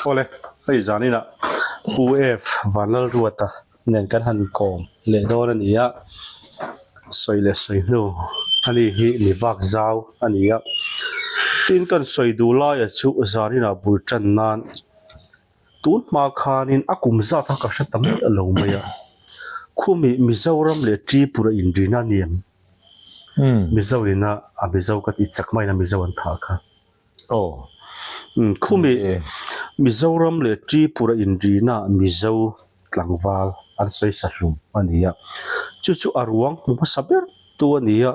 Awle, hei zaninah Pu F Vanlalruata nen kan han kawm leh dawn a ni a, sawi leh sawi hnu a ni hi mi vak zau a ni a. Tin kan sawi duh laia chu zaninah bul tan nan tun hma khanin a kum zat kha ka hre ta miah lo mai a, khumi Mizoram leh Tripura inrina a ni em? Mizo ina a Mizo ka tih chak maiin a Mizo an thah kha. Aw. Khumi Mizoram leh Tripura inrina Mizo tlangval an sawi sa hlum a ni a. Chu chu a ruang hmu hmasa ber tu a ni a.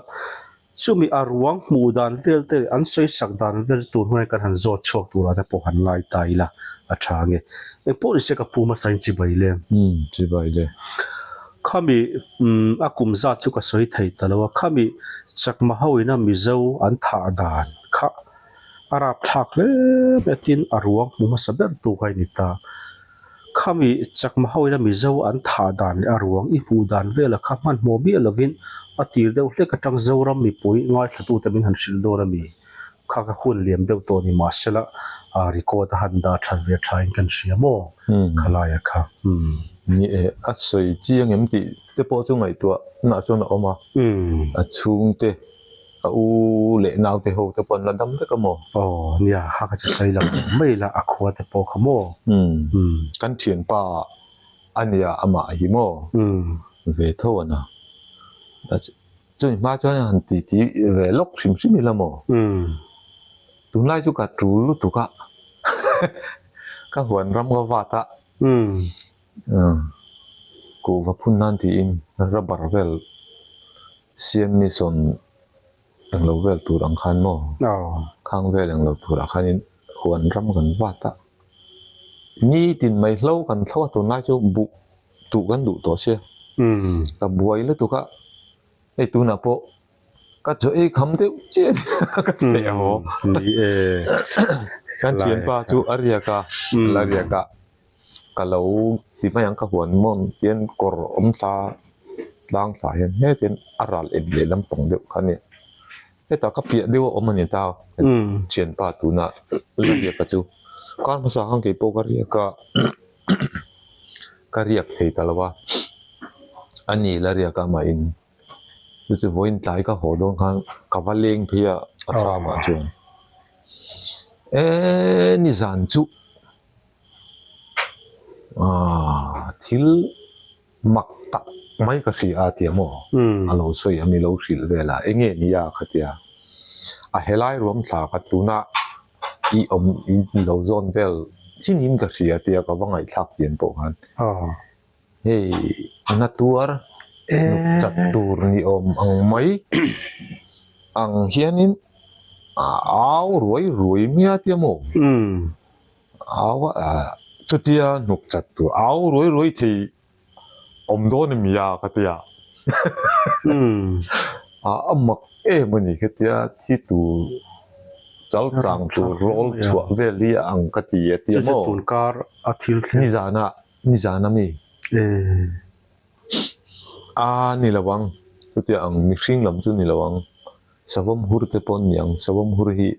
Chumi a ruang hmuh dan vel te leh an sawi sak dan vel chu tun hunah kan han zawt chhuak turah te pawh han ngai ta ila a tha nge. Engpawh nise ka pu hmasa in chibai le. Umm chibai le. Khami umm a kum zat chu ka sawi thei ta lo a. Khami Chakma ho ina Mizo an thah dan kha a rap thlak hle mai a tin a ruang hmu hmasa ber tu kha i ni ta. Khami Chakma ho ina Mizo an thah dan leh a ruang i hmuh dan vela kha hmanhmawh miah lovin a tir deuh hlek atang Zoram mipui ngaithlatute min han hrilh dawn a mi. Kha ka hun liam deuh tawh ni mahsela record a han dah that ve tha in kan hria maw khalaia kha. Ni e, a sawi chiang em tih te pawh chu ngaihtuah nah chuan a awm a, a chhungte A u leh naute ho te pawh an la dam vek a maw? Aw, nia, kha ka chu sawi lo mai la, a khua te pawh kha maw? Umm, kan thianpa a nia amah hi maw? Umm. Ve tho a na. Chumi hma chuan han ti ti ve lawk hrim hrim ila maw? Umm. Tunlai chu ka tul lutuk a, ka huan ram ka vat a. Umm. Kuhva phun nan tiin rubber vel Siammi sawn englo vel tur ang khan maw? Khang vel englo turah khanin huan ram kan vat a, nitin mai hlo kan thlo a tunlai chu buh tuh kan duh tawh sia, ka buai lutuk a, hei tunah pawh ka chaw ei kham deuh chiah a ka feh haw. Kan thianpa chu a riak a, a la riak a. Ka lo ti mai ang ka huan mawn tian kawr awm thla tlang thla hian hetin a ral ep leh lampang deuh kha a ni. Hetah ka piah deuh a awm a ni ta thianpa tuna la riak a chu kar hmasa khan kei pawh ka riak a ka riak thei ta lo a a ni la riak a mahin chu chu vawiin tlai ka haw dawn khan ka va leng phei a a farm ah chuan eee nizan chu. Aaa thil mak tak mai ka hria a tia maw? A lo sawi a mi lo hrilh vel a, enge nia ka tia. A helai ruam thla ka tuna i awm i lo zawn vel thin in ka hria tia ka va ngaihthlak chian pawh khan. Hei na tuar nuk chat tur ni awm ang mai ang hianin a au ruai ruai mai a tia maw? Au a chutia hnuk chat tur au ruai ruai thei awm dawn a mi a ka tia a mak em a ni khatia thi tur chal chang tur rawl chhuah vel hi a ang ka ti a tia maw nizanah nizan a mi a ni lo ang chutia ang mihring lam chu ni lo ang savawm hur te pawh an ni ang savawm hur hi.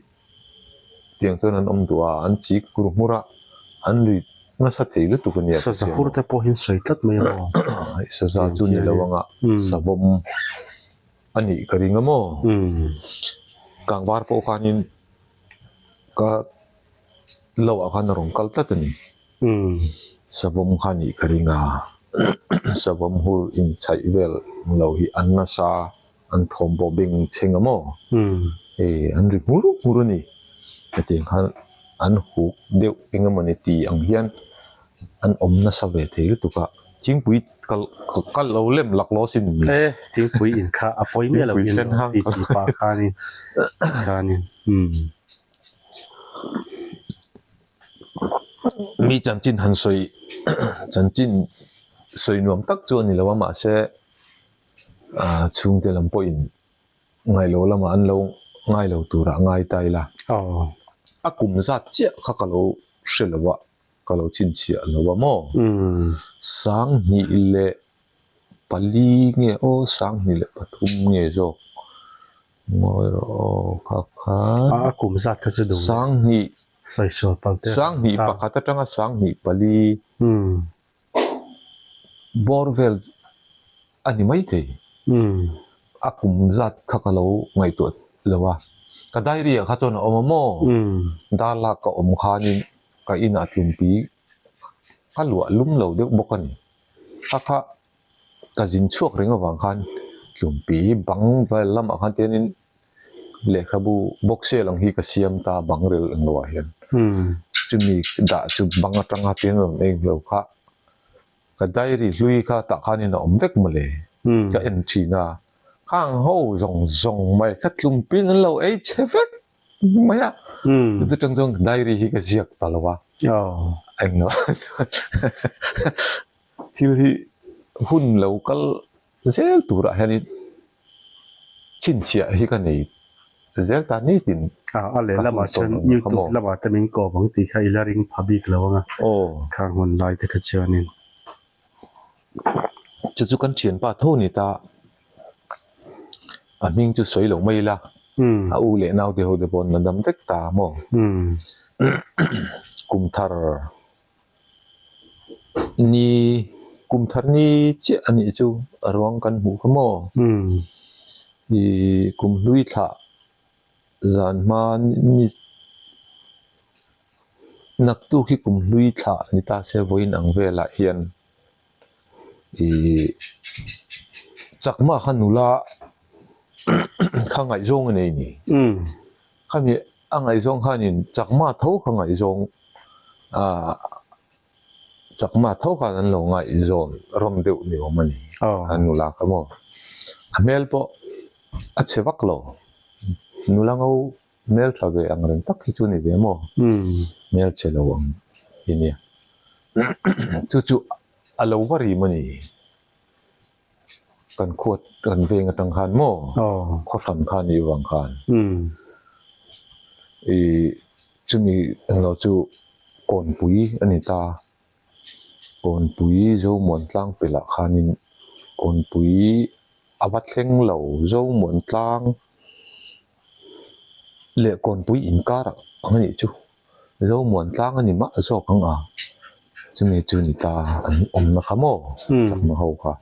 Tiang chuan an awm duh a, an chik hmur hmur a, an ri nasa thei lutuk a nia. Saza hur te pawh hian sawi tlat mai a maw? Saza chu ni lo anga savawm a nih ka ring a maw? Kangvar pawh khanin ka lo ah khan a rawn kal tlat a ni. Savawm kha nih ka ring a, savawm hur inchhaih vel lo hi an nasa. An thawm pawh beng chheng a maw? Hei an ri hmur hmur a ni. Hetiang khan an huk deuh eng emawni ti ang hian an awm nasa ve thei lutuk a. Thingpui kal kal lo lem lak lo sin ni. E thingpui in kha a pawi miah lo in lo ti ti pah khanin khanin umm. Mi chanchin han sawi chanchin sawi nuam tak chu a ni lo a mahse. Ah chhungte lam pawhin ngailo lamah an lo ngailo turah a ngai ta ila. A kum zat chiah kha ka lo hre lo a, ka lo chhinchhiah lo a maw? Sanghnih leh pali nge aw sanghnih leh pathum nge zawk ngawi rawh aw kha khan. A kum zat kha chu duh. Sanghnih. Sawisawr palh te. 21,000 atanga 24,000 bawr vel a ni maithei. A kum zat kha ka lo ngaihtuah lo a. Ka diary ah kha chuan a awm a maw? Dar lak ka awm khanin ka inah tlumpi ka luah lum lo deuh bawk a ni. Kha kha ka zin chhuak reng avang khan tlumpi bang vel lamah khan tianin lehkhabu box sale ang hi ka siam ta bang rel ang lo ah hian chumi dah chu bang atanga tian rawn eng lo kha ka diary hlui kha tah khanin a awm vek mawle ka en thin a khang ho zawng zawng mai kha tlumpiin an lo ei chhe vek mai a chuti tang chuan diary hi ka ziak ta lo a englo thil hi hun lo kal zel turah hianin chhinchhiah hi ka nei zel ta nitin a lehlamah chuan youtube lamah te min kawp ang tih kha i la ring pha bik lo ang a khang hun lai te kha chuanin. Chu chu kan thianpa tho ni ta a hming chu sawi lo mai ila a u leh naute ho te pawh an la dam vek ta maw kum thar. Ni kum thar ni chiah a nih chu a ruang kan hmuh kha maw? Ih kum hlui thlah zan hma ni naktuk hi kum hlui thlah ni ta se vawiin ang velah hian ih chakma kha nula kha ngaihzawng a nei ni. Khami a ngaihzawng khanin chakma tho kha ngaihzawng ah chakma tho khan an lo ngaihzawn rawm deuh ni awm a ni an nula kha maw. A hmel pawh a chhe vak lo nula ngo hmel tha ve ang reng tak hi chu ni ve maw hmel chhe lo ang hi nia chu chu a lo va rim a ni. Kan khuat kan veng atang khan maw khaw hran kha nih vang khan ih chumi englo chu kawnpui a ni ta kawnpui Zomuan tlang pelh ah khanin kawnpui a va thleng lo Zomuan tlang leh kawnpui inkar ah ang a nih chu. Zomuan tlang a ni mah zawk ang a, chumi chu ni ta an awmna kha maw chakma ho kha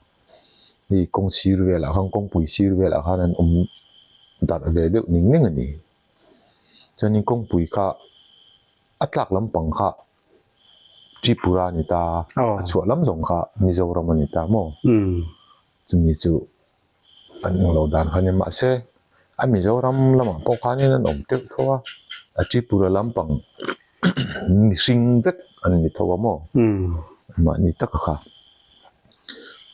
hei kawng sir velah khan kawngpui sir velah khan an awm darh ve deuh ning ning a ni. Chuanin kawngpui kha a tlak lampang kha Tripura a ni ta a chhuah lam zawng kha Mizoram a ni ta maw chumi chu. An englo dan kha nia mahse a Mizoram lamah pawh khanin an awm teuh tho a, a Tripura lampang mihring vek an ni tho a maw mahni taka kha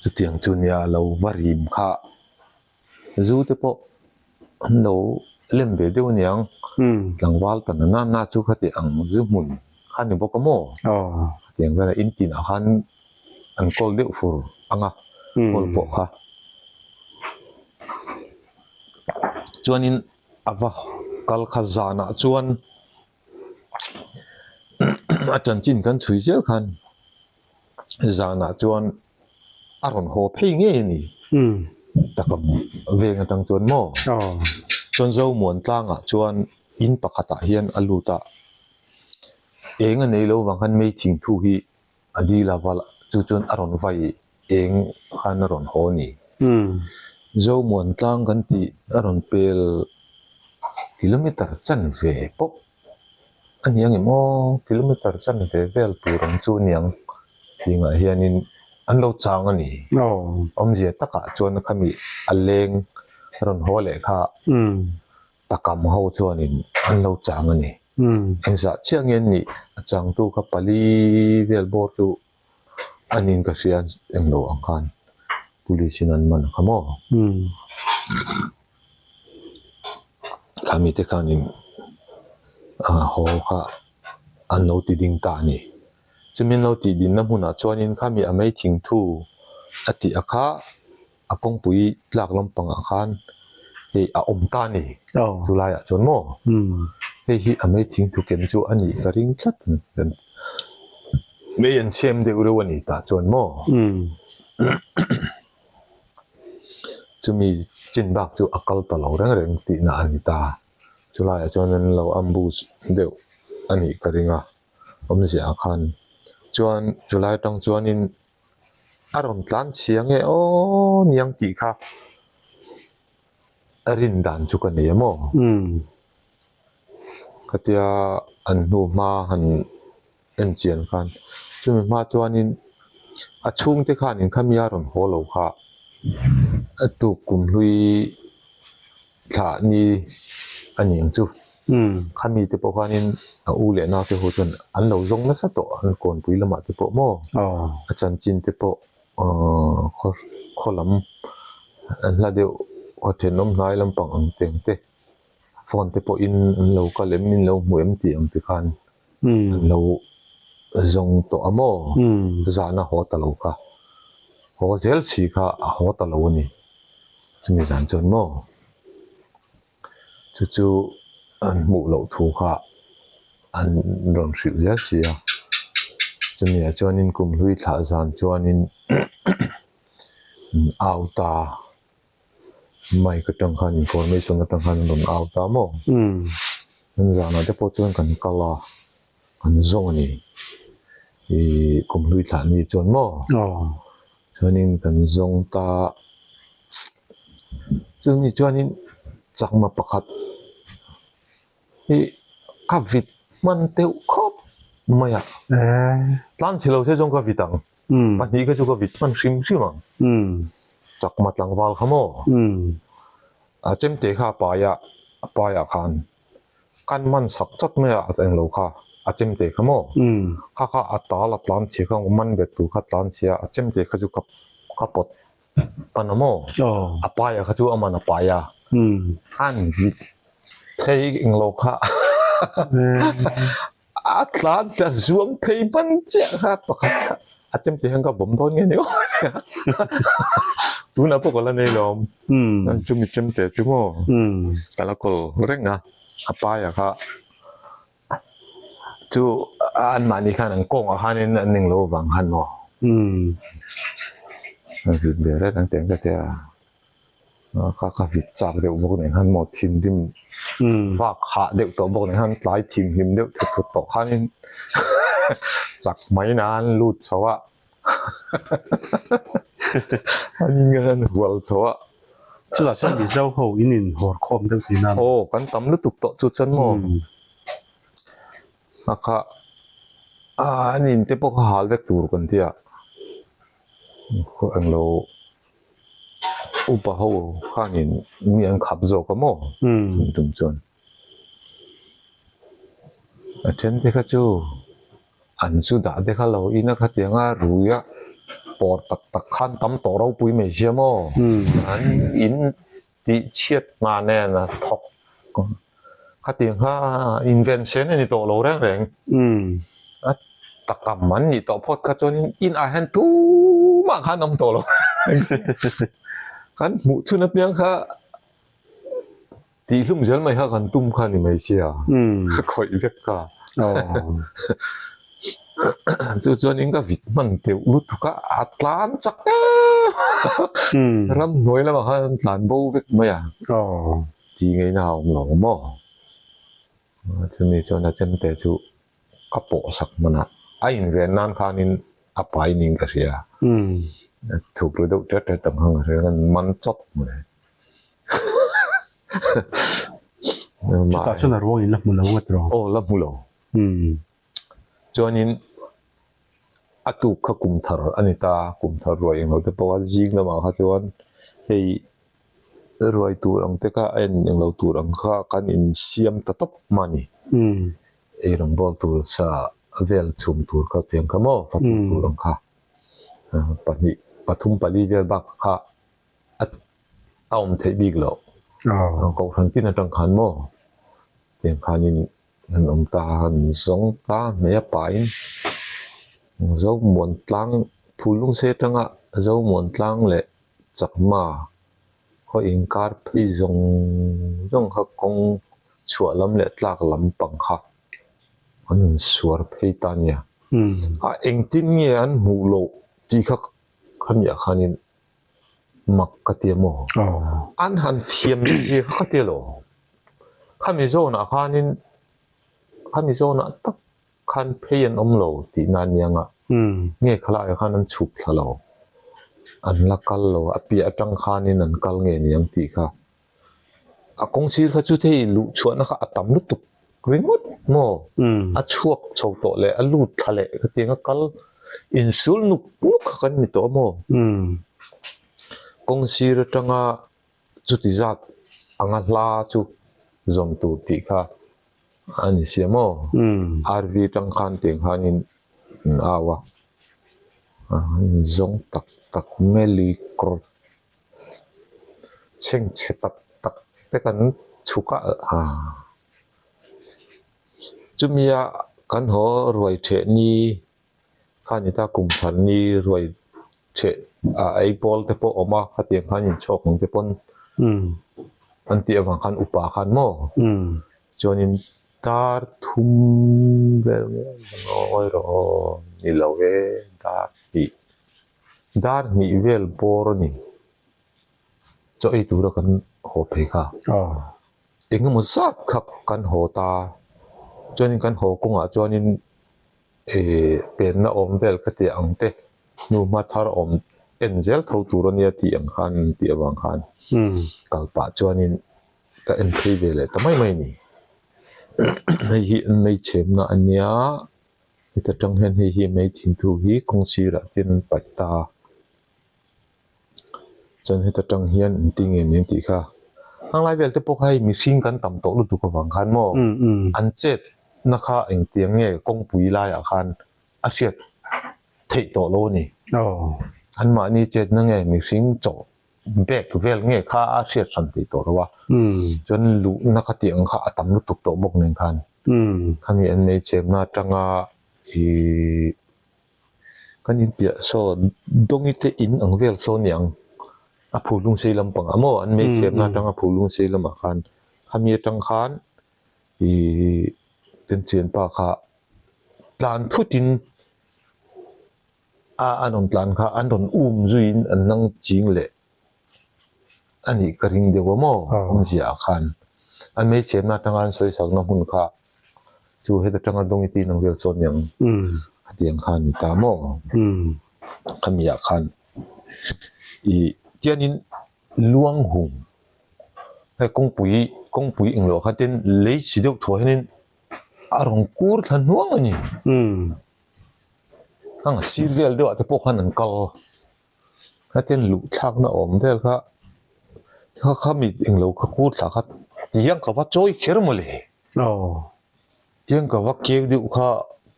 chutiang chu nia lo va rim kha zu te pawh an lo lem ve deuh aniang tlangval ta na na chu khati ang zu hmun kha ni bawk a maw khatiang velah in tinah khan. An kawl deuh fur ang a, kawl pawh kha. Chuanin a va kal kha zanah chuan a chanchin kan chhui zel khan zanah chuan a rawn haw phei ngei a ni. Taka veng atang chuan maw? Chuan Zomuan tlangah chuan in pakhatah hian a lut a, eng a nei lo vang khan mei thingthu hi A dil a val chu chuan a rawn vai eng khan a rawn haw a ni. Zomuan tlang kan tih a rawn pel kilometer chanve pawh a ni ang em aw, kilometer chanve vel tur ang chu a ni ang tihngah hianin an lo chang a ni. Awmzia takah chuan khami a leng a rawn haw leh kha Takam ho chuanin an lo chang a ni. Engzah chiah nge an nih? A changtu kha pali vel bawr chu a niin ka hria englo ang khan police in an man kha maw? Khami te khanin haw kha an lo ti ding ta a ni. Chumi an lo tih dinna hmunah chuanin khami a mei thingthu a tih a kha. A kawngpui tlak lampangah khan hei a awm ta a ni chu laiah chuan maw hei hi a mei thingthu ken chu a nih ka ring tlat mei an chhem deuh reuh a ni tah chuan maw chumi chin bak chu a kal ta lo reng reng tihna a ni ta chu laiah chuan an lo ambush deuh. a nih ka ring a, awmzia ah khan chuan chulai atang chuanin a rawn tlan chhia nge aw niang tih kha a rin dan chu ka nei a maw? Khatia an hnu hma han en chian khan chumi hma chuanin a chhungte khanin khami a rawn haw lo kha a tuk kum hlui thlah ni a ni ang chu. Khami te pawh khanin a u leh nau te ho chuan an lo zawng nasa tawh an kawnpui lamah te pawh maw a chanchin te pawh ahh khaw khaw lam an hla deuh khaw thenawm hnai lampang ang te ang te phone te pawhin an lo kal em in lo hmu em tih ang te khan an lo zawng tawh a maw zahna haw ta lo kha haw zel si kha a haw ta lo a ni chumi zan chuan maw chu chu an hmuh loh thu kha an rawn hrilh zel si a chumi ah chuanin kum hlui thlah zan chuanin au ta. Mic atang khan information atang khan an rawn au ta maw? An zanah te pawh chuan kan kal a, kan zawng a ni. Ih kum hlui thlah ni chuan maw? Chuanin kan zawng ta chumi chuanin chakma pakhat hi ka vit hman deuh khawp mai a. Tlang chhe lo se chuan ka vit ang. Pahnih kha chu ka vit hman hrim hrim ang. Chakma tlangval kha maw? A chemte kha a pai a, a paiah khan kan man sak chat mai a, englo kha a chemte kha maw? Kha kha a tal a tlan chhia kha man bet tur kha a tlan chhia a, a chemte kha chu ka ka pawt pan a maw? A paiah kha chu a man a pai a, khan vit thei englo kha A tlan ta zuam phei hman chiah kha pakhat kha a chem tih hian ka vawm dawn nge ni aw tunah pawh ka la nei lo chumi chem teh chu maw ka la kawl reng a a paia kha chu anmahni khan an kawngah khanin an englo avang khan maw a vit ve reng ang tih ang ka tia. Ka ka vit chak deuh bawk nen khan maw thinrim vak hah deuh tawh bawk nen khan tlai thinhlim deuh thut thut tawh khanin chak mai nan lut chho a an in an hual chho a. Chutah chuan Mizo ho in in hawr khawm deuh tih nan. Aw kan tam lutuk tawh chu chuan maw a kha an in te pawh kha hal vek tur kan tia englo. Upa ho khanin mi an khap zawk a maw tun tum chuan a then te kha chu an chu dah te kha lo in a khatiang a rui a pawr tak tak khan tam tawh ropui mai sia maw an in tih chhiat hna nen a thawk khatiang kha invention a ni tawh lo reng reng a takam an nih tawh phawt kha chuanin inah hian tumah khan awm tawh lo kan hmuh chhun apiang kha tih hlum zel mai kha kan tum kha ni mai sia khawih vek kha chu chuanin ka vit hman teuh lutuk a a tlan chak em ramhnuai lamah khan an tlan bo vek mai a. Chi ngaihna a awm lo maw? Chumi chuan a chemte chu ka pawh sak hman a, a inven nan khanin a pai niin ka hria. A thuk ru deuh ṭet ṭet ang khan ka hria, kan man chawt mai. Chutah chuan a ruangin la hmu lo ngat rawh. Aw, la hmu lo. Chuanin a tuk kha kum thar a ni ta, kum thar ruai englo te pawh a zing lamah kha chuan hei Ruai tur ang te kha a en englo tur ang kha kan insiam ta tawp hma a ni. Eirawng bawl tur sa vel chhum tur kha tiang kha maw fatur tur ang kha pahnih pathum pali vel bak kha a awm theih bik loh. Kohhran tin atang khan maw tiang khanin an awm ta an zawng ta hmei a pahin Zomuantlang Phulungsei atanga Zomuantlang leh Chakma khaw inkar phei zawng zawng kha kawng chhuah lam leh tlak lam pang kha an rawn suar phei ta nia. A engtin nge an hmuh loh tih kha khamiah khanin mak ka ti a maw? An han thiam zia kha ka ti a lo. Khami zawnah khanin. Khami zawnah tak khan phei an awm lo tihna a nia nga. Nge khalaiah khan an chhuk thla lo. An la kal lo a piah atang khanin an kal nge niang tih kha. A kawng sir kha chu thei luh chhuahna kha a tam lutuk ringawt maw? A chhuak chho tawh leh a lut thla leh khatiang a kal insul nuk nuk kha kan ni tawh a maw? Kawng sir atanga chuti zat anga hla chu zawm tur tih kha a ni sia maw? RV atang khan tiang khanin an au a, an zawng tak tak Meli kawr chhengchhe tak tak te kan chhuk a chumia kan haw ruai theh ni kha ni ta kum thar ni ruai theh ah ei pawl te pawh a awm a khatiang khan inchhawk ang te pawn an tih avang khan upa khan maw chuanin dar thum vel nge ngawi rawh aw ni lo e dar hnih. Dar hnih vel bawr a ni. Chaw ei tura kan haw phei kha. Eng emaw zat kha kan haw ta. Chuanin kan haw kawngah chuanin eh penna awm vel kha tih ang te, hnuhma thar awm en zel tho tur a nia tih ang khan tih avang khan kal pah chuanin ka en phei ve leh ta mai mai a ni. Hei hi an meichhemna a nia. Heta tang hian hei hi mei thingthu hi kawng sirah te an paih ta a chuan heta tang hian an ti nge nen tih kha hang lai vel te pawh kha hei mihring kan tam tawh lutuk avang khan maw an chet na kha engtiang nge kawngpui laiah khan a hriat theih tawh lo a ni anmahni chet na nge mihring chawh bag vel nge kha a hriat hran theih tawh lo a chuan luhna kha tih ang kha a tam lutuk tawh bawk nen khan. Khami an nei chemna atanga ihh kan inpiah saw Dawngi te in ang vel saw niang a phulung sei lampang ah maw an mei chemna atanga phulung sei lamah khan khami atang khan ihh kan thianpa kha tlan thutin a an rawn tlan kha an rawn um zuiin an nang ching leh. A nih ka ring deuh a maw? Awmzia ah khan an hmeichhiatna atanga an sawi sakna hmun kha chu heta tanga dawng i tin ang vel sawn niang hetiang kha a ni ta maw? Khami ah khan ih tianin luang hung hei kawngpui kawngpui englo ah khan tin lei chi deuh thuah hianin a rawn kur thla hnuang a ni. Ang sir vel deuh ah te pawh khan an kal. Hetiang luh thlakna awm vel kha kha kha mi englo kha kur thla kha tiang ka va chawi kher mawle. Tiang ka va keu deuh kha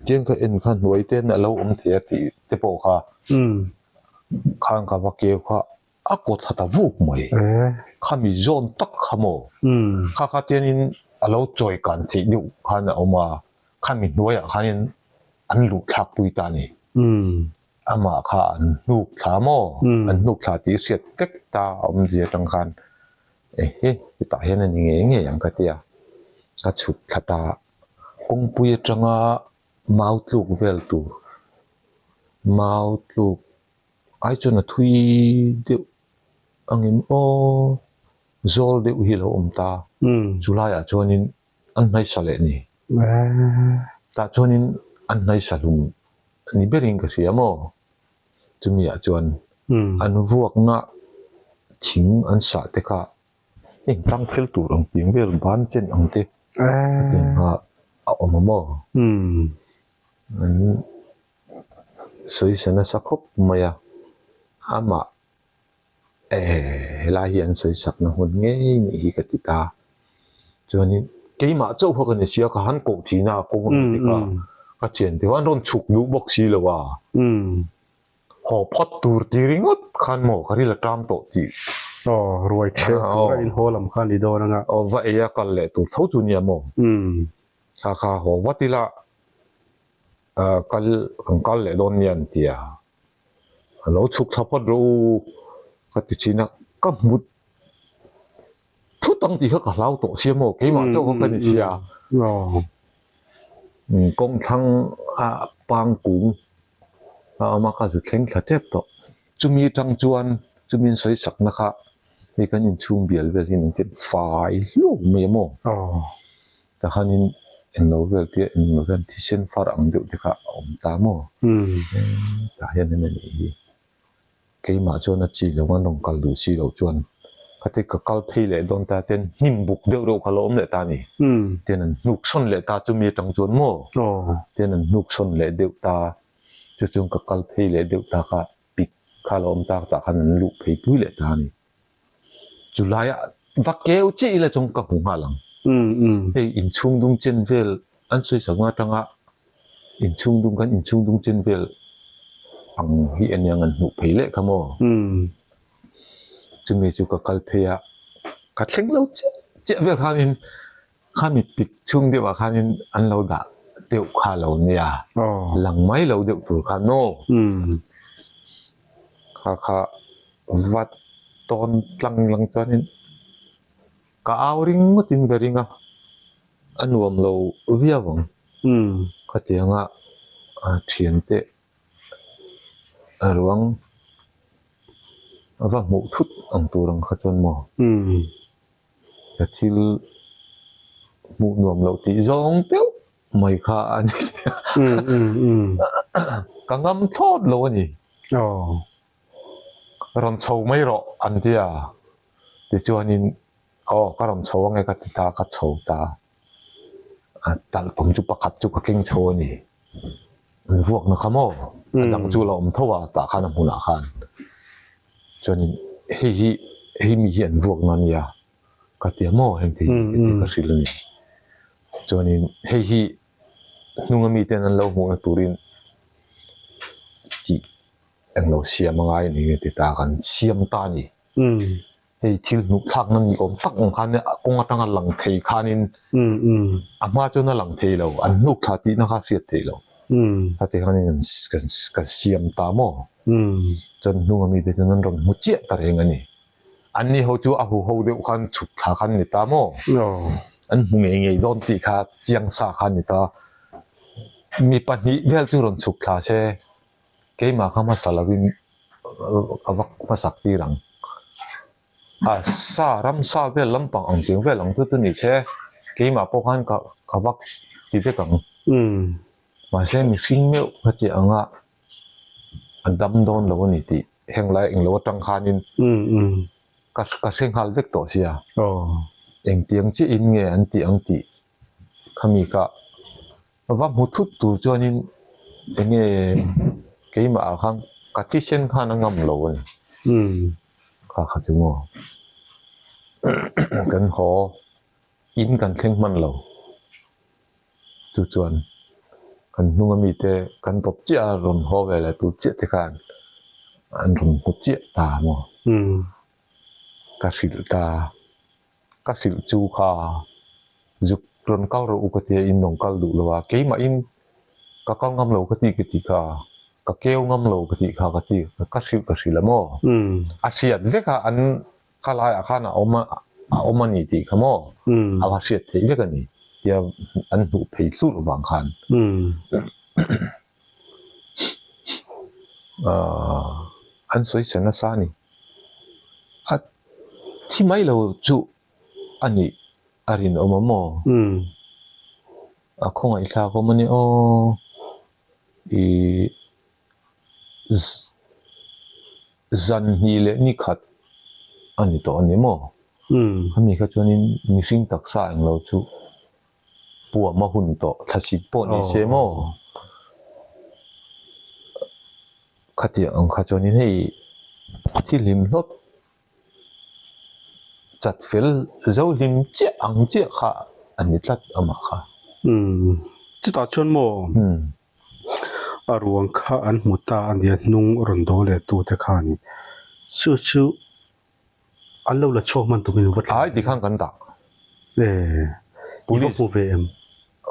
tiang ka en kha hnuai te a lo awm thei a tih te pawh kha khang ka va keu kha a kawt thla ta vuk mai. Khami zawn tak kha maw kha kha tiangin a lo chawi kan theih deuh khan a awm a khami hnuaiah khanin an luh thlak pui ta a ni. Amah kha an hnuk thla maw? An hnuk thla tih hriat vek ta a awmzia atang khan ehe hetah hian a ni ngei ngei ang ka ti a, ka chhuk thla ta kawngpui atanga mau tluk vel tur mau tluk ai chuan a thui deuh angin aw zawl deuh hi a lo awm ta chu laiah chuanin an hnaisa leh ni. Tah chuanin an hnaisa hlum ni berin ka hria maw? Chumi ah chuan an vuakna thing an sah te kha heng tlang phel tur ang piang vel ban chen ang te hetiang kha a awm a maw? An sawisa nasa khawp mai a, amah Helai hi an sawi sakna hmun ngei nih hi ka ti ta. Chuanin keimah chauh kha ka ni sia ka han koh thina a kawng ang te kha ka thian te khan rawn chhuk duh bawk si lo a. Haw phawt tur ti ringawt khan maw ka ril a tang tawh tih. Aw ruai theuh tur a in haw lam kha a ni dawn anga. Aw va ei a kal leh tur tho chu nia maw. Kha kha haw vat ila kal kan kal leh dawn nia an ti a. A lo chhuk thla phawt rawh u ka ti thin a, ka hmu thut ang tih kha ka hlau tawh sia maw keimah chauh kha ka ni sia. Kawng thlang a pang kung a awm a ka zu thleng thla tep tawh. Chumi atang chuan chumi in sawi sakna kha hei kan inchhung bial vel hi engtin fai hluk mai a maw? Takhanin. Englo vel tia englo hian thisen far ang deuh te kha a awm ta maw? Tah hian hemi a nih hi. Keimah chuan a chi lo an rawn kal duh si loh chuan khati ka kal phei leh dawn ta ten hnim buk deuh deuh kha lo awm leh ta a ni. Ten an hnuk sawn leh ta chumi atang chuan maw? Ten an hnuk sawn leh deuh ta chu chuan ka kal phei leh deuh ta kha pik kha lo awm ta tah khan an luh phei pui leh ta a ni. Chu laiah va keu chiah ila chuan ka hmu nghal ang. Hei inchhung dung chen vel an sawi sakna atanga inchhung dung kan inchhung dung chen vel ang hi a nia an hmuh phei leh kha maw. Chumi chu ka kal phei a, ka thleng lo chiah chiah vel khanin Khami pik chhung deuhah khanin an lo dah deuh kha lo nia, lang mai lo deuh tur kha no. Kha kha va tawn tlang lang chuanin ka au ring ngawtin ka ring a, a nuam lo viau ang. Khatianga thiante ruang va hmuh thut ang tur ang kha chuan maw. Ka thil hmuh nuam loh tih zawng deuh mai kha a ni sia. Ka ngam thlawt lo a ni. Rawn chho mai rawh an ti a, tichuanin aw ka rawn chho ange ka ti ta, ka chho ta. A talh tum chu pakhat chu ka keng chho a ni. An vuakna kha maw? A dang chu la awm tho a tah khan a hmunah khan. Chuanin hei hi hei mi hi an vuakna a nia ka ti a maw heng thei hi ka ti ka hrilh a ni. Chuanin hei hi hnunga miten an lo hmuhna turin tih englo siam a ngai a ni nge ti ta kan siam ta a ni. Hei thil hnuh thlakna ni awm tak ang khan a kawng atanga lang thei khanin a hma chuan a lang thei lo, an hnuk thla tihna kha a hriat theih loh. Khati khanin kan kan siam ta maw? Chuan hnunga mite chuan an rawn hmu chiah ta reng a ni. Anni ho chu a huho deuh khan chhuk thla khan ni ta maw? An hmu ngei ngei dawn tih kha chiang sa kha ni ta. Mi pahnih vel chu rawn chhuk thla se. Keimah kha hmasa lovin ka vak hmasak tir ang. A sa ramsa vel lampang ang cheng vel ang chu chu ni se keimah pawh khan ka ka vak ti vek ang. Mahse mihring meuh kha chi anga a dam dawn lo a ni tih heng lai englo atang khanin ka ka hre nghal vek tawh sia. Engtiang chiahin nge an tih ang tih khami kha Va hmu thut tur chuanin eng nge keimah ah khan ka thisen khan a ngam lo a ni. Kha kha chu maw kan haw in kan thleng hman lo. Chu chuan kan hnung ami te kan tawp chiah a rawn haw ve leh tur chiah te khan an rawn hmu chiah ta maw. Ka hrilh ta, ka hrilh chu kha. Zuk rawn kal rawh u ka tia in rawn kal duh lo a, keimahin ka kal ngam lo ka ti ka tih kha, ka keu ngam lo ka tih kha ka ti ka hrilh ka hrilh a maw? A hriat vek a an kha laiah khan a awm a a awm a ni tih kha maw? A va hriat theih vek a ni tia an hmuh phei hlurh vang khan an sawi sa nasa a ni. A thi mai lo chu a nih a rinawm a maw? A khawngaih thlak awm a ni aw. Ih zan hnih leh ni khat a ni tawh a ni maw? Khami kha chuanin mihring taksa englo chu puam a hun tawh thlasik pawh ni se maw? Khatiang ang kha chuanin hei thil hlim hlawt. Chat fel zo hlim chiah ang chiah kha a ni tlat amah kha. Umm chutah chuan maw a ruang kha an hmu ta a nia hnung rawn do leh tu te khan chu chu an lo la chhuak hman tumin va Ai tikhan kan dah. E i va hmu ve em?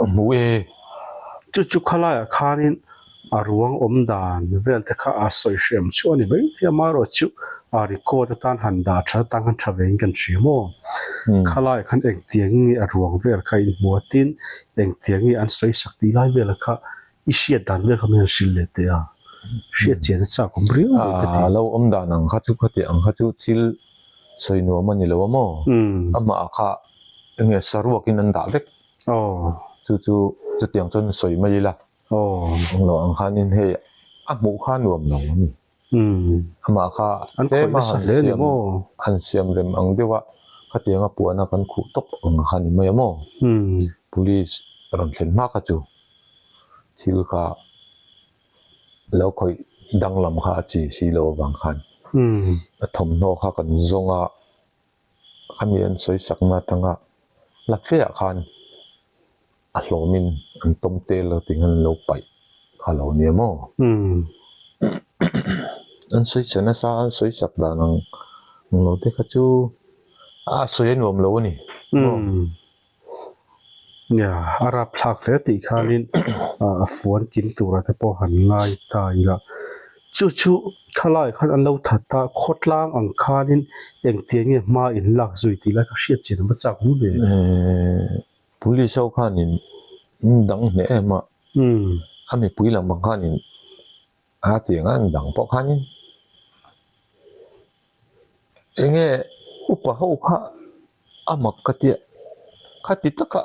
Hmu e. Chu chu khalaiah khanin a ruang awm dan vel te kha a sawi hriam chu a ni mai thei a, amaherawhchu a record atan han dah tha atan khan tha vein kan hria maw? Khalaiah khan engtiangin nge a ruang vel kha in hmu a tin engtiang nge an sawi sak tih lai vela kha i hriat dan vel kha min han hrilh leh teh a, hriat chian a chak awm riau mai ka ti. A lo awm dan ang kha chu khatiang ang kha chu thil sawi nuam a ni lo a maw? Amah kha enge saruakin an dah vek. Aw. Chu chu chutiang chuan sawi mai ila. Ang lo ang khanin hei a hmuh kha nuam lo a ni. Amah kha tlem a han siam han siam rem ang deuh a, khatianga puana kan khuh tawp ang kha ni mai a maw? Police rawn thlen hma kha chu thil kha lo khawih danglam kha a chi si lo avang khan a thawmhnaw kha kan zawng a, khami an sawi sakna atanga la fe ah khan a hlawmin an tawm tel a tih khan an lo paih kha lo nia maw? An sawi chhe nasa an sawi sak dan ang lo te kha chu a sawi a nuam lo a ni maw? Nia, a rapthlak hle tih khanin a fuan kim tura te pawh han ngai ta ila. Chu chu khalai khan an lo that a, khawtlang ang khanin engtiang nge hma in lak zui tih lai kha hriat chin a va chak awm ve. Police ho khanin in dang hneh em a, a mipui lam ang khanin a tiang a an dang pawh khanin enge upa ho kha a mak ka tia, khati taka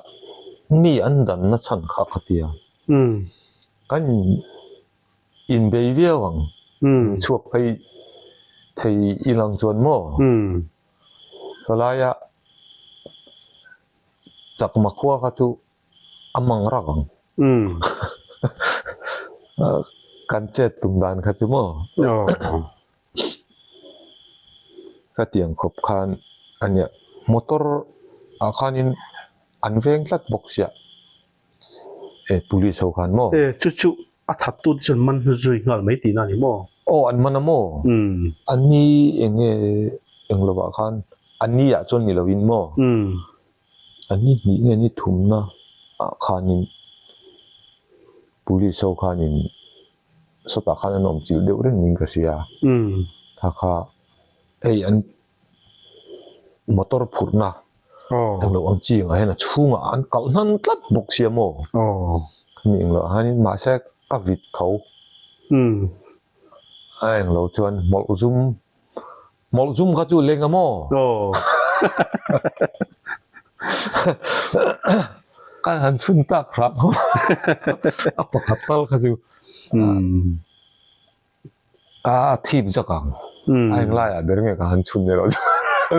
mi an danna chhan kha ka tia, kan inbei viau ang, chhuak phei thei ilang chuan maw? Khawlaia chakma khua kha chu a mang rak ang. Kan chet tum dan kha chu maw? Khatiang khawp khan a nia motor ah khanin an veng tlat bawk sia e police ho khan maw? E chu chu a that tu te chuan man hnu zui nghal mai tihna a ni maw? Aw an man a maw? An ni eng nge eng lovah khan an ni ah chuan ni lovin maw? An ni hnih nge ni thumna ah khanin police ho khanin sawtah khan an awm chilh deuh reng niin ka hria. Kha kha hei an motor phurhna englo ang chi angah hian a chhungah an kalh hnan tlat bawk sia maw? Khami englo ah hianin mahse ka vit tho. A englo chuan hmawlh zum hmawlh zum kha chu leng a maw? Ka han chhun tak hram a pakhat tal kha chu a thip zak ang a englai ah ber nge ka han chhun erawh chu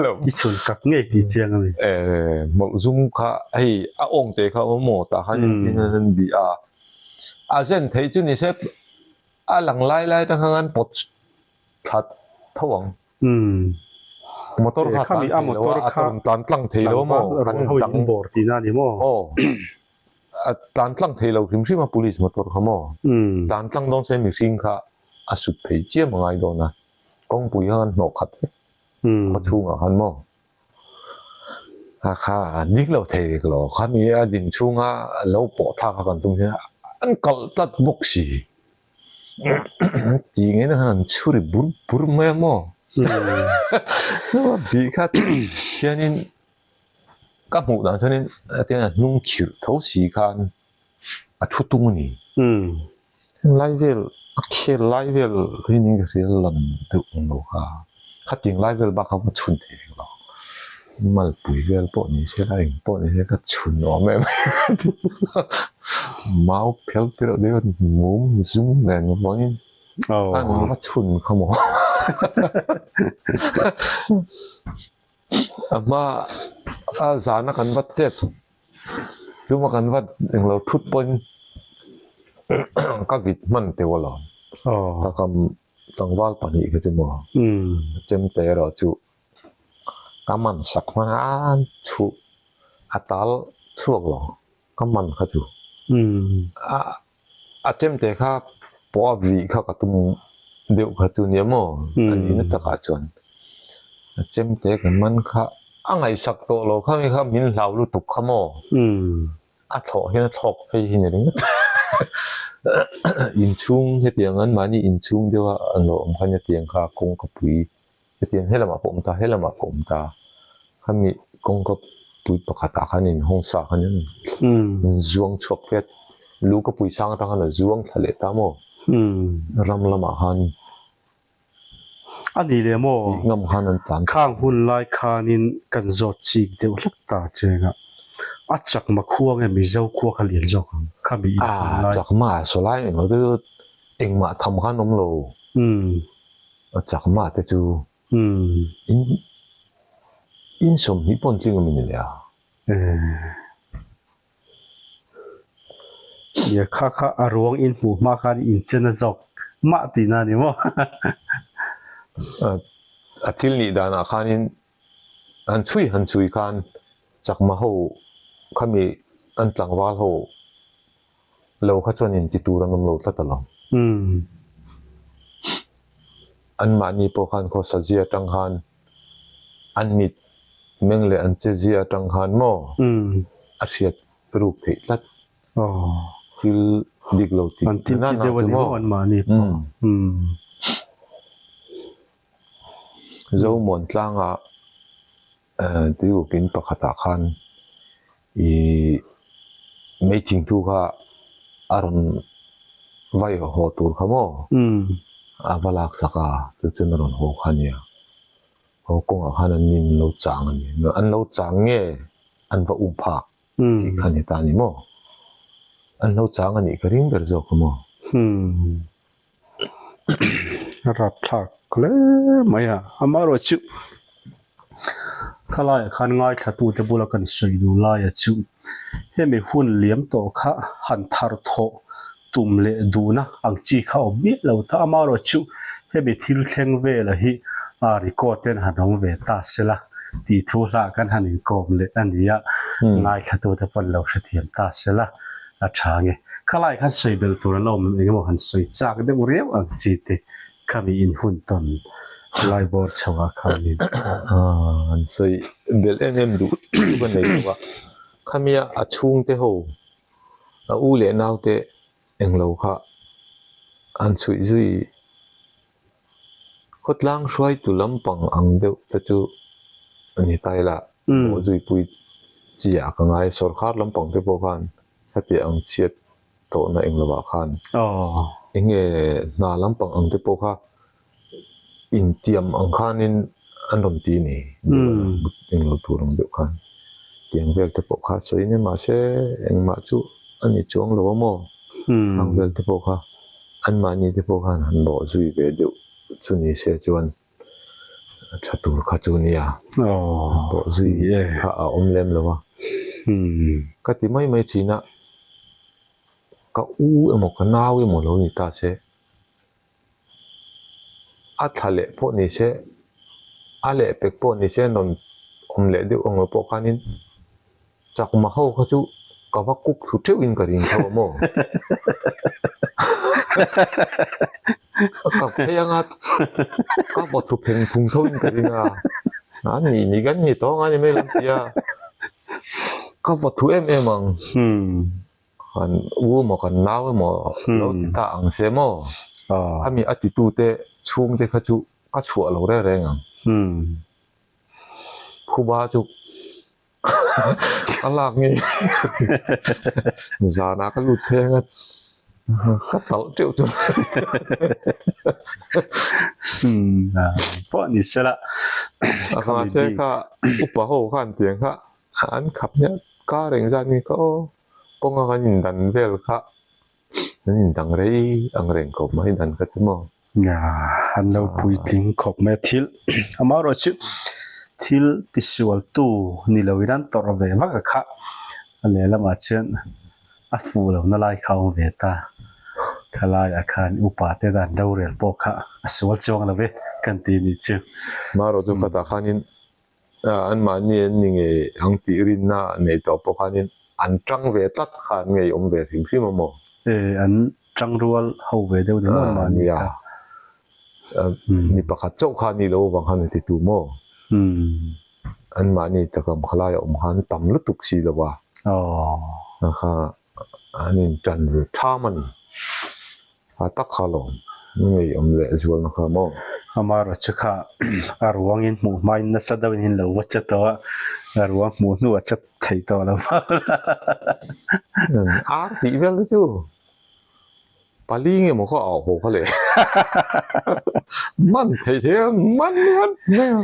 lo i chhun tak ngei tih chiang a ni eh hmawlh zum kha hei a awng te kha awm maw tah khan in an bih a a zen theih chu ni se a lang lai lai atang khan an pawt thla tho ang motor kha tlan thei lo a a rawn tlan tlang thei lo maw kan dang bawr tihna a ni maw aw A tlan tlang thei lo hrim hrim a police motor kha maw? Tlan tlang dawn se mihring kha a sut phei chiam a ngai dawn a, kawngpui kha kan hnawh khat vek khaw chhungah khan maw? A kha ding lo thei vek lo, khami a din chhunga lo pawh thlak kha kan tum hian an kalh tlat bawk si. Ti ngei na khan an chhuri bur bur mai a maw? Bih kha chuanin Ka hmuh dan chuanin hetiang a hnung khirh tho si khan a thu tung a ni. Heng lai vel a khel lai vel hi niin ka hria lang deuh ang lo kha. Khatiang lai vel bak kha ka chhun thei reng lo. Malpui vel pawh ni se la eng pawh ni se ka chhun awm em em. Mau phel te reuh deuh mum zum nen vawin a ka chhun kha maw. A hma a zana kan va chet chuma kan va englo thut pawhin ka vit hman teuh alawm taka tlangval pahnih kha chu maw chemte erawh chu ka man sak hman a chhuh a tal chhuak lo ka man kha chu a a chemte kha pawh a vih kha ka tum deuh kha chu nia maw a nihna takah chuan a chemte kan man kha a ngaihsak tawh lo kha mi kha min hlau lutuk kha maw a thlawh hian a thlawk phei hi ni ringawt inchhung hetiang an mahni inchhung deuha an lo awm khan hetiang kha kawngka pui Hetiang helamah pawh awm ta, helamah pawh awm ta. Khami kawngka pui pakhatah khan inhawng sa khan in zuang chhuak phei a, lu ka pui sang atang khan a zuang thla leh ta maw? Ram lamah khan A ni leh maw? Thih ngam khan an tlan. Khang hun lai khanin kan zawt chik deuh hlek ta cheng a. A chakma khua nge Mizo khua kha lian zawk ang kha mi in A chakma sawlai englo te chu engmah tham khan awm lo. A chakma te chu in in 20 pawn tling awm in ni leh a. Nia kha kha a ruang in hmuh hma khan in chen a zawk mah tihna a ni maw? A thil nih danah khanin Han chhui han chhui khan chakma ho khami an tlangval ho lo kha chuan inti tur an awm lo tlat alawm. Anmahni pawh khan khawsa zia atang khan an mit meng leh an che zia atang khan maw a hriat ruk theih tlat. Thil dik lo tih na na chu maw. Zomuan tlangah tuiukin pakhatah khan ih meithing thu kha a rawn vai haw tur kha maw a va lak sak a chu chuan a rawn haw kha a nia haw kawngah khan an nin an lo chang a ni an lo chang nge an va um phak tih kha a ni ta a ni maw an lo chang a nih ka ring ber zawk a maw. A rapthlak hle mai a, amaherawh chu khalaiah khan ngaithlatute bula kan sawi duh laia chu hemi hun liam tawh kha han thar thawh tum leh duhna ang chi kha awm miah lo ta, amaherawh chu hemi thil thleng vela hi a record ten han awm ve ta sela tih thu hlah kan han inkawm leh a ni a, ngaithlatute pawn lo hrethiam ta sela. A tha nge. Khalai khan sawi belh tur an awm eng emaw han sawi chak deuh riau ang chi te khami in hun tawn lai bawr chho ah khanin. Han sawi belh em em duh chu ka nei lo a, khamia a chhungte ho a u leh naute englo kha han chhuih zui Khawtlang hruaitu lampang ang deuh te chu a ni ta ila, mawh zuipui chi ah ka ngai. Sawrkar lampang te pawh khan hetiang ang chhiat tawhna eng lovah khan eng nge hna lampang ang te pawh kha intiam ang khanin an rawn ti ni eng lo tur ang deuh khan tiang vel te pawh kha sawi nia mahse engmah chu a ni chuang lo a maw ang vel te pawh kha. Anmahni te pawh khan han bawh zui ve deuh chu ni se chuan a tha tur kha chu nia. Han bawh zui kha a awm lem lo a. Ka ti mai mai thin a, ka u emaw ka nau emaw lo ni ta se, a thla leh pawh ni se, a lehpek pawh ni se rawn awm leh deuh ang lo pawh khanin Chakma ho kha chu ka va kuk thlu teuh in ka ring tho a maw? Ka kap phei anga ka vaw thlu pheng phung tho in ka ring a, an nih nih kan ni tawng a ni mai lo ti a, ka vaw thlu em em ang. Kan u emaw kan nau emaw lo ti ta ang se maw? Khami a titute chhungte kha chu ka chhuah lo reng reng ang. Phuba chu A lak nge zanah ka lut pheng a ka talh teuh chu pawh ni sela a kha se kha upa ho khan tiang kha an khap nia kar eng zat nge kha aw kawnga kan indan vel kha an indang rei ang reng khawp mai dan kha chu maw. An lo puitling khawp mai a thil amaherawh chu thil tisualtu ni loin an tawrh ve vak a kha a lehlamah chuan a fuh lohna lai kha a awm ve ta khalaiah khan upa te dan rorel pawh kha a sual chuang lo ve kan ti a nih chu. Amaherawh chu khatah khanin Anmahni an ni ngei ang tih rinna nei tawh pawh khanin an tang ve tlat kha an ngei awm ve hrim hrim a maw? E, an tang rual ho ve deuh ni maw anmahni kha? Mi pakhat chauh kha a nih loh avang khan a ti tu maw? Anmahni takam khalai a awm khan tam lutuk si lo a, kha an intan ve tham a ni. A tak kha lawm ngei awm leh zualna kha maw? Amaherawh chu kha a ruangin hmuh hmain nasa deuhin in lo va che tawh a, a ruang hmuh hnuah che thei tawh lo va. Ar tih vel te chu pali nge maw kha au haw kha le. Man thei thei a, man man mai a.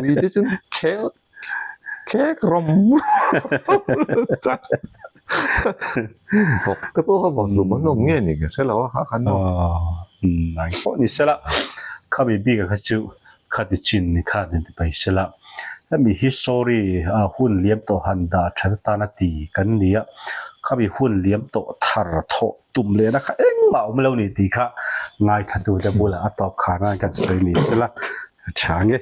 Ui te chu khel. Khek rawm rawm vawk te pawh kha vawk hlum an awm nge ni ka hre lo a kha khan maw. Nang pawh ni sela khami bik a kha chu khati chin ni khan in ti pai sela hemi history a hun liam tawh han dah that atana ti kan ni a khami hun liam tawh thar thawh tum lehna kha engmah awm lo ni tih kha ngaithlatute bulah a tawp khan a kan sawi ni sela a tha nge.